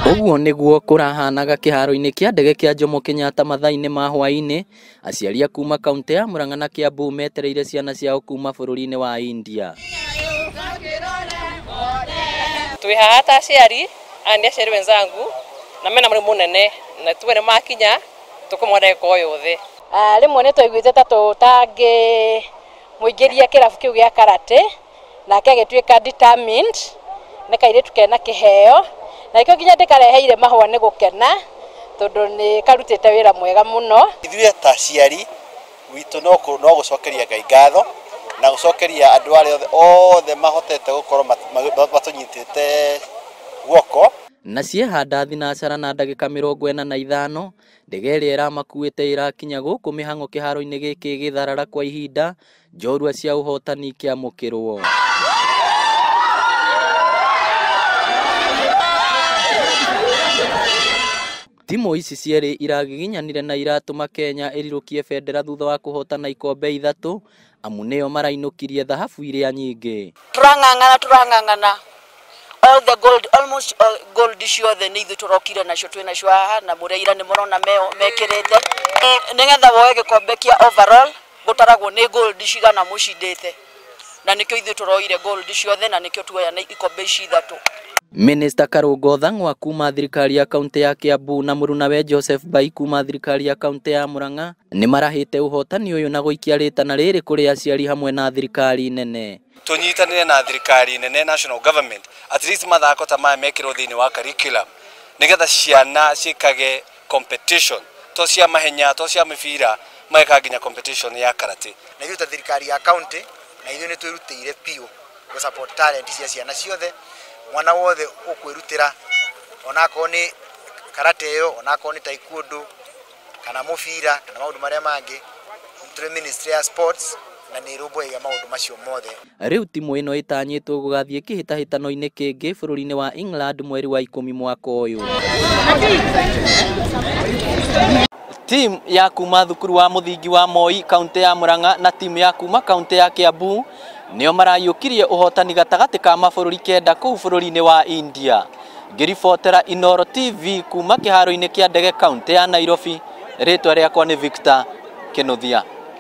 Ũguo nĩguo kũrahanaga kĩharo-inĩ kĩa ndege kĩa Jomo Kenyatta mathaa-inĩ ma hwaĩ-inĩ. Aciari a kuma kaunti ya Murang'a na Kiambu metereire ciana ciao kuma bũrũri-inĩ wa India. Twĩ haha ta aciari, aya nĩ aciari wenzangu na mena mũrimũ mũnene na tuge nĩ makinya tũkũmona ndagĩka o yothe. Rĩmwe nĩ twaiguĩte ta tũtangĩmũingĩria kĩrabu kĩu gĩa karate, nake agĩtuĩka determined, nĩ kairĩtu kena kĩheo, na nĩkĩo nginya ndĩkareheire mahũa nĩ gũkena tondũ nĩ karutĩte wĩra mwega mũno. Ithuĩ ta aciari witũ no gũcokeria Ngai ngatho na gũcokeria andũ arĩa othe mahotete gũkorwo matũnyitĩte guoko. Na ciehanda thinacara na ndagĩka 45 ndege ĩrĩa ĩramakuĩte ĩrakinya gũkũ mĩhang'o kĩharo-inĩ gĩkĩ gĩtharara kwa ihinda njorua cia ũhotani ikĩamũkĩrwo. Timu ici cierĩ iragiginyanire na iratũma Kenya ĩrirũkie bendera thutha wa kũhotana ikombe 3 amu nĩo marainũkirie thahabu iria nyingĩ. Turang'ang'ana all the gold, almost all gold ciothe nĩ ithuĩ tũrokire nacio twĩ nacio haha na mũrĩa ira nĩ mũrona mekĩrĩte nĩgetha woe gĩkombe kĩa overall gũtaragwo nĩ gold cigana mũcindĩte na nĩkĩo ithuĩ tũroire gold ciothe na nĩkĩo tuoya na ikombe ici 3. Minister Karungo Thang'wa kuma thirikari ya kaunti ya Kiambu na mũrunawe Joseph Bai kuma thirikari ya kaunti ya Murang'a nĩ marahĩte ũhotani ũyũ na gũikia rĩtana rĩrĩ kũrĩ aciari hamwe na thirikari nene. Tũnyitanĩre na thirikari nene, national government, at least mathako ta maya mekĩrwo thĩinĩ wa curriculum nĩgetha ciana ciĩkage competition to cia mahenya to cia mĩbira mageka nginya competition ya karate. Na ithuĩ ta thirikari ya kaunti na ithuĩ nĩ twĩrutĩire biũ gũ support talent cia ciana ciothe, mwana wothe ũkwĩrutĩra onakorwo nĩ karate ĩyo onakorwo nĩ taekwondo kana mũbira kana maũndũ marĩa mangĩ, tũrĩ ministry ya sports na nĩ ĩrũmbũyagia maũndũ macio mothe. Rĩu timu ĩno ĩtanyĩtwo gũgathiĩ kĩhĩtahĩtano-inĩ kĩngĩ bũrũri-inĩ wa England mweri wa 10 mwaka ũyũ. Timu ya kuma thukuru wa mũthingi wa Moi kaunti ya Murang'a na timu ya kuma kaunti ya Kiambu nĩo marayũkirie ũhotani gatagatĩ ka mabũrũri 9 kũu bũrũri-inĩ wa India. Ngĩribotera Inooro TV kuma kĩharo-inĩ kĩa ndege kaunti ya Nairobi, rĩtwa rĩakwa nĩ Victor Kinuthia.